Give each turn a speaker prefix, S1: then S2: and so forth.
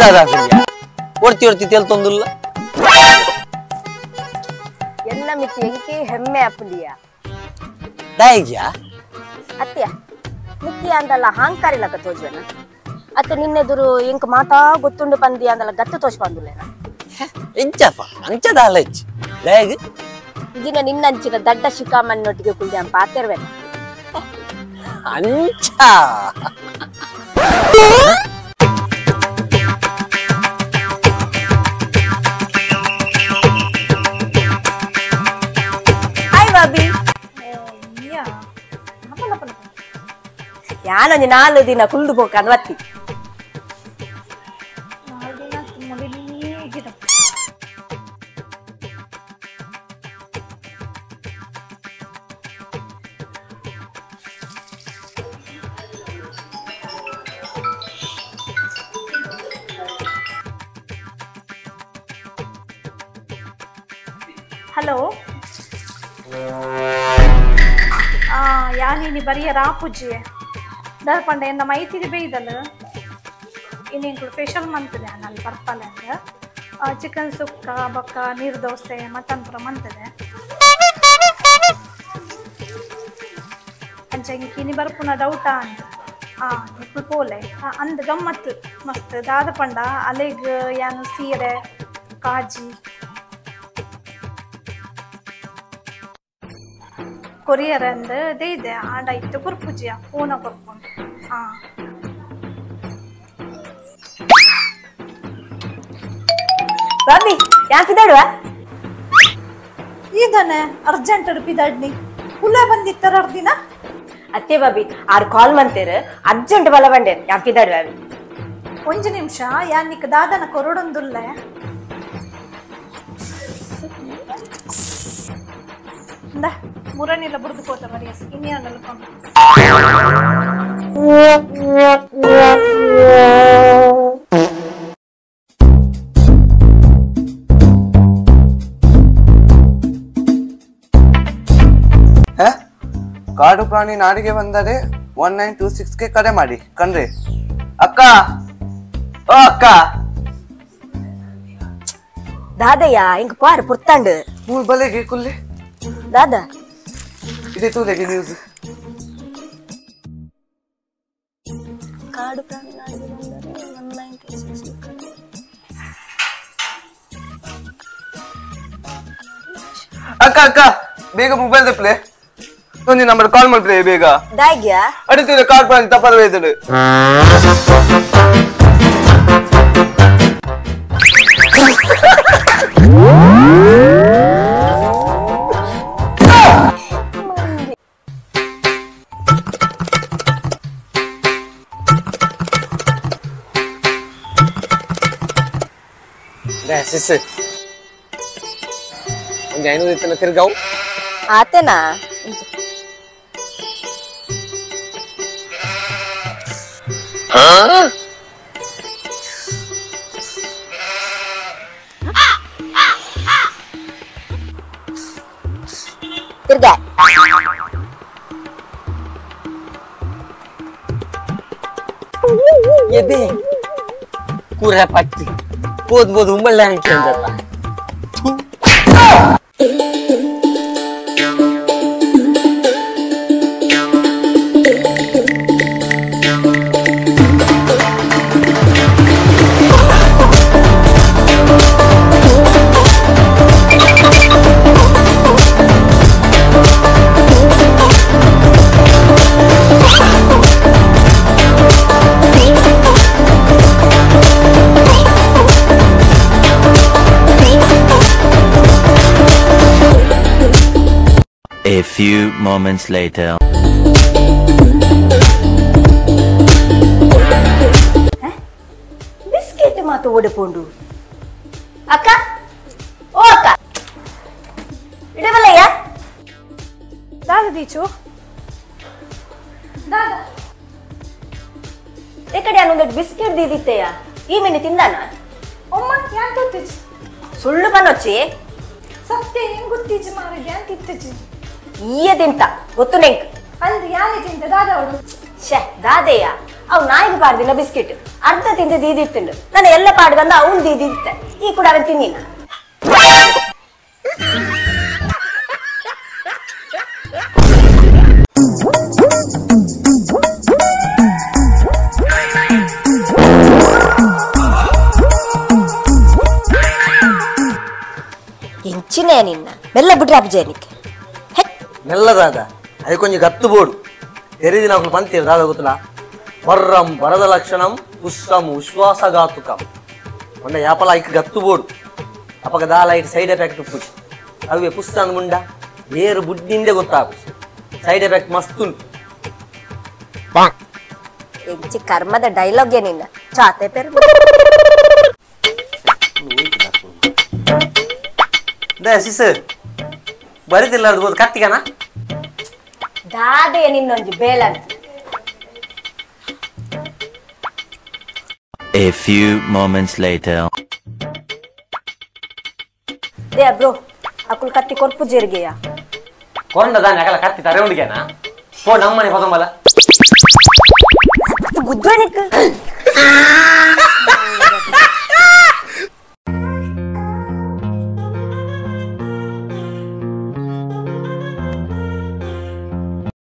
S1: ದಾದ ಒರ್ತಿ ಒರ್ತಿ ತೆಲ್ತೊಂದುಲ್ಲ
S2: ಎನ್ನ ಮಿತಿ ಎಂಕಿ ಹೆಮ್ಮೆ ಅಪ್ಪುಂಡಿಯ
S1: ದಾಯಿಗ್ಯಾ
S2: ಅತ್ಯ ಮಿಕ್ಕಿ ಅಂದಲ್ಲ ಹಾಂಕಾರಿಲಕ ತೋಜ್ವೆನ ಅತ್ತ ನಿನ್ನೆದುರು ಎಂಕ್ ಮಾತಾ ಗೊತ್ತುಂಡು ಪಂದಿ ಅಂದಲ್ಲ ಗತ್ತು ತೋಜ್ ಪಂದುಲೇನ
S1: ಎಂಚಪ್ಪ ಅಂಚದ ಅಲ್ಲ ಹೆಚ್ಚು ದಾಯಿಗ್
S2: ಇದಿನ ನಿನ್ನಂಚಿನ ದಡ್ಡ ಶಿಖಾಮನ್ನೊಟ್ಟಿಗೆ ಕುಲ್ದಿ ಅಂಪ ಆತಿರ್ವೇನ
S1: ಅಂಚ
S2: ಹಾಯ್ ಬಾಬಿ ಯಾನೊಂಜಿ ನಾಲ್ ದಿನ ಕುಲ್ದು ಪೋಕಂದ್ ಬತ್ತಿ
S3: ಹಲೋ ಯಾನಿನಿ ಬರಿಯ ರಾಪುಜಿ ದರ್ಪಂಡ ಎನ್ನ ಮೈತಿಗೆ ಬೇಯ್ದಲ್ಲ ಇನ್ನೆಂಕುಲು ಫೇಶಿಯಲ್ ಮಂತದೆ ಅಲ್ಲಿ ಬರ್ಪಲ್ಲ ಅಂದ ಚಿಕನ್ ಸುಕ್ಕ ಬಕ್ಕ ನೀರು ದೋಸೆ ಮಟನ್ ಪೂರ ಮಂತದೆ ಅಂಚ ಇಂಕಿನಿ ಬರ್ಪುನ ಡೌಟಾ ಅಂದ ನಿಕ್ಕುಲು ಪೋಲೆ ಅಂದ ಗಮ್ಮತ್ತು ಮಸ್ತ್ ದಾದ ಪಂಡ ಅಲೆಗ್ ಯಾನು ಸೀರೆ ಕಾಜಿ ಕೊರಿಯರ್ ಅಂದ್ ಇದೆ ಆಂಡ ಇತ್ತು ಕೊರ್ಪುಜಿಯ ಫೋನ ಕೊರ್ಪುಂಡು
S2: ಬಾಬಿ ಯಾನ್ ಪಿದಾಡುವ
S3: ಈಗನೆ ಅರ್ಜೆಂಟ್ ಪಿದಾಡ್ನಿ ಹುಲ್ಲ ಬಂದಿತ್ತರ ಅರ್ದಿನ
S2: ಅತ್ತೆ ಬಾಬಿ ಆರ್ ಕಾಲ್ ಮಂತೇರು ಅರ್ಜೆಂಟ್ ಬಲ ಬಂಡೇರು ಯಾನ್ ಪಿದಾಡುವ
S3: ಒಂಜು ನಿಮಿಷ ಯಾನ್ ನಿಕ್ ದಾದನ ಕೊರಡೊಂದುಲ್ಲೆ ಮುರಣಿಲ್ಲ ಬುರ್ದು ಕೋತ ಮರಿಯಸ್ ಇನ್ನೇನಲ್ಲ
S4: ಕಾಡು ಪ್ರಾಣಿ ನಾಡಿಗೆ ಬಂದರೆ 1926ಗೆ ಕರೆ ಮಾಡಿ ಕಣ್ರಿ. ಅಕ್ಕ, ಓ ಅಕ್ಕ.
S2: ದಾದಯ್ಯ ಇಂಕ ಪಾರ್ ಪುರ್ತಾಂಡು
S4: ಮೂರ್ ಬಲೆಗೆ ಕುಲ್ಲೆ
S2: ದಾದಾ
S4: ಇದೆ ತೂಲೆಗೆ ನ್ಯೂಸ್.
S2: ಕಾಡು ಪ್ರಾಣಿ ನಾಡಿಗೆ ಬಂದರೆ 1926ಗೆ ಕರೆ.
S4: ಅಕ್ಕ ಅಕ್ಕ ಬೇಗ ಮೊಬೈಲ್ ತಪ್ಪಲೆ ಒಂದು ನಂಬರ್ ಕಾಲ್ ಮಾಡ್ರಿ ಬೇಗ.
S2: ದಾಗ್ಯಾ
S4: ಅಡಿತೀರ ಕಾಡು ಪ್ರಾಣಿ ತಪ್ಪದ ಇದ್ದಳು.
S1: ಸಿಸ್ ಒಂದು 500 ಇತ್ತನ ತಿರ್ಗಾವು
S2: ಆತೇನಾ? ತಿರ್ಗಾ
S1: ಎದೆ ಕೂರ ಪಟ್ಟಿ ಬೋದು ಬೋದು ಉಂಬಳ್ಳೆ ಅಂಕೆ ಅಂದಲ್ಲ.
S5: A few moments later.
S2: Biscuit ಮಾತು ಓಡಿಪೋಂಡು. ಅಕ್ಕ, ಓ ಅಕ್ಕ, ಇಡವಲ್ಲಯ್ಯ.
S3: ದಾದ ದೀಚು ದಾದ
S2: ಈ ಕಡೆ ಒಂದೊಂದು ಬಿಸ್ಕೆಟ್ ದೀದಿತ್ತೆಯ ಈ ಮೀನು ತಿಂದಾನ?
S3: ಒಮ್ಮ ಯಾನ್ ಗೊತ್ತಿಜಿ?
S2: ಸುಳ್ಳು ಬನ್ನೊಚ್ಚಿ
S3: ಸತ್ಯ ಏನ್ ಗೊತ್ತಿಜಿ ಮಾರಿದೆ ಅಂತ ಇತ್ತಿಜಿ.
S2: ಈಯದಿಂತ ಗೊತ್ತು ನೆಂಕ್
S3: ಅಂದ್ ಯಾನೆ ತಿಂತ ದಾದ ಅವಳು.
S2: ಶೇ ದಾದೆಯ ಅವು ನಾಯಿಗೆ ಪಾಡ್ದಿನ ಬಿಸ್ಕೆಟ್ ಅರ್ಧ ತಿಂದು ದೀದಿತ್ತುಂಡು ನಾನು ಎಲ್ಲ ಪಾಡ್ಗಂದ ಅವನು ದೀದಿತ್ತೆ ಈ ಕೂಡ ಅವನ್ ತಿನ್ನಿನ ಎಂಚಿನೇ ನಿನ್ನ ಮೆಲ್ಲ ಬಿಡ್ರಿ ಅಬ್ಜೇನಿಕ್ಕೆ
S1: ಮೆಲ್ಲದಾದ ಅದಕ್ಕೊಂಜಿ ಗತ್ತು ಬೋಡು ತೆರಿದಿನ ಅಕುಲು ಪಂತೀರ್ ದಾದ ಗೊತ್ತಲ್ಲ ವರ್ರಂ ವರದ ಲಕ್ಷಣಂ ಉಸ್ಸಂ ವಿಶ್ವಾಸಘಾತುಕಂ ಮೊನ್ನೆ ಯಾಪಲ ಐಕ್ ಗತ್ತು ಬೋಡು ಅಪಗ ದಾಲ ಐಟ್ ಸೈಡ್ ಎಫೆಕ್ಟ್ ಉಪ್ಪುಜಿ ಅವೆ ಪುಸ್ತಂದ್ ಮುಂಡ ಏರು ಬುಡ್ಡಿಂದೆ ಗೊತ್ತಾಗು ಸೈಡ್ ಎಫೆಕ್ಟ್ ಮಸ್ತ್ ಉಂಟು
S2: ಎಂಚಿ ಕರ್ಮದ ಡೈಲಾಗ್ ನಿನ್ನ ಚಾತೆ ಪೆರು
S1: they ಸಿಸ್ ಬರಿತಿಲ್ಲ ಅದು ಬೋದು ಕತ್ತಿಗನಾ
S2: ದಾದೆ ನಿನ್ನೊಂಜಿ ಬೇಲಂತ
S5: A few moments later.
S2: They bro ಅಕುಲ್ ಕತ್ತಿ ಕೊರ್ಪು ಜೀರಿಗೆಯ
S1: ಕೊಂಡ ದಾನೆ ಅಕಲ ಕತ್ತಿ ತರೆ ಉಂಡಿಗೆನಾ ಪೋ ನಮ್ಮನೆ ಹೊಗಮಲ
S2: ಗುದ್ವನಿಕ್.